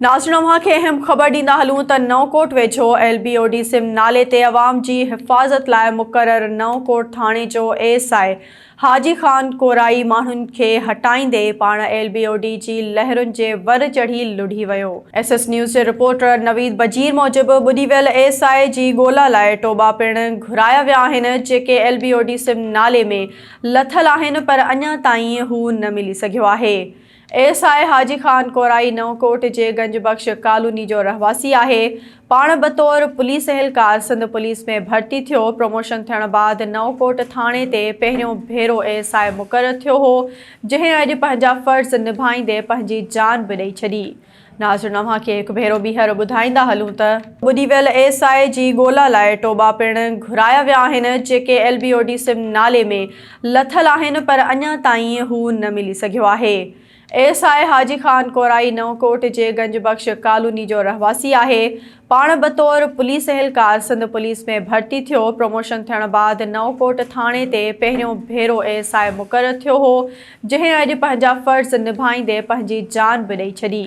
ناظرين اوهان کي اهم خبر ڏيندا هلون ته نئون ڪوٽ ويجهو ايل بي او ڊي سم نالي تي عوام جي حفاظت لاء مقرر نئون ڪوٽ ٿاڻي جو اي ايس I حاجي خان ڪورائي ماڻهن کي هٽائيندي پاڻ ايل بي او ڊي جي لهرن جي ور چڙهي لڙهي ويو. ايس ايس نيوز جي رپورٽر نويد بجير موجب ٻڏي ويل اي ايس I جي ڳولا لاء ٽوٻا پڻ گهرايا ويا آهن جيڪي ايل بي او ڊي سم نالي ۾ لٿل آهن پر اڃا تائين هو نه ملي سگهيو آهي. ايس I حاجي خان ڪورائي نئون ڪوٽ جي گنج بخش ڪالوني جو رهواسي آهي. پاڻ بطور پوليس اهلڪار سنڌ پوليس ۾ ڀرتي ٿيو. پروموشن ٿيڻ بعد نئون ڪوٽ ٿاڻي تي پهريون ڀيرو ايس I مقرر ٿيو هو، جنهن اڄ پنهنجا فرض نڀائيندي پنهنجي جان به ڏئي ڇڏي. ناظرين اوهان کي هڪ ڀيرو ٻيهر ٻڌائيندا هلون ته. ٻڏي ويل ايس I جي ڳولا لاء ٽوٻا پڻ گهرايا ويا آهن جيڪي ايل بي او ڊي سم نالي ۾ لٿل آهن پر اڃا تائين هو نه ملي سگهيو آهي. ايس I حاجي خان ڪورائي نئون ڪوٽ جي گنج بخش ڪالوني جو رهواسي آهي. پاڻ بطور پوليس اهلڪار سنڌ پوليس ۾ ڀرتي ٿيو. پروموشن ٿيڻ بعد نئون ڪوٽ ٿاڻي تي پهريون ڀيرو ايس I مقرر ٿيو هو جنهن اڄ پنهنجا فرض نڀائيندي پنهنجي جان به ڏئي ڇڏي.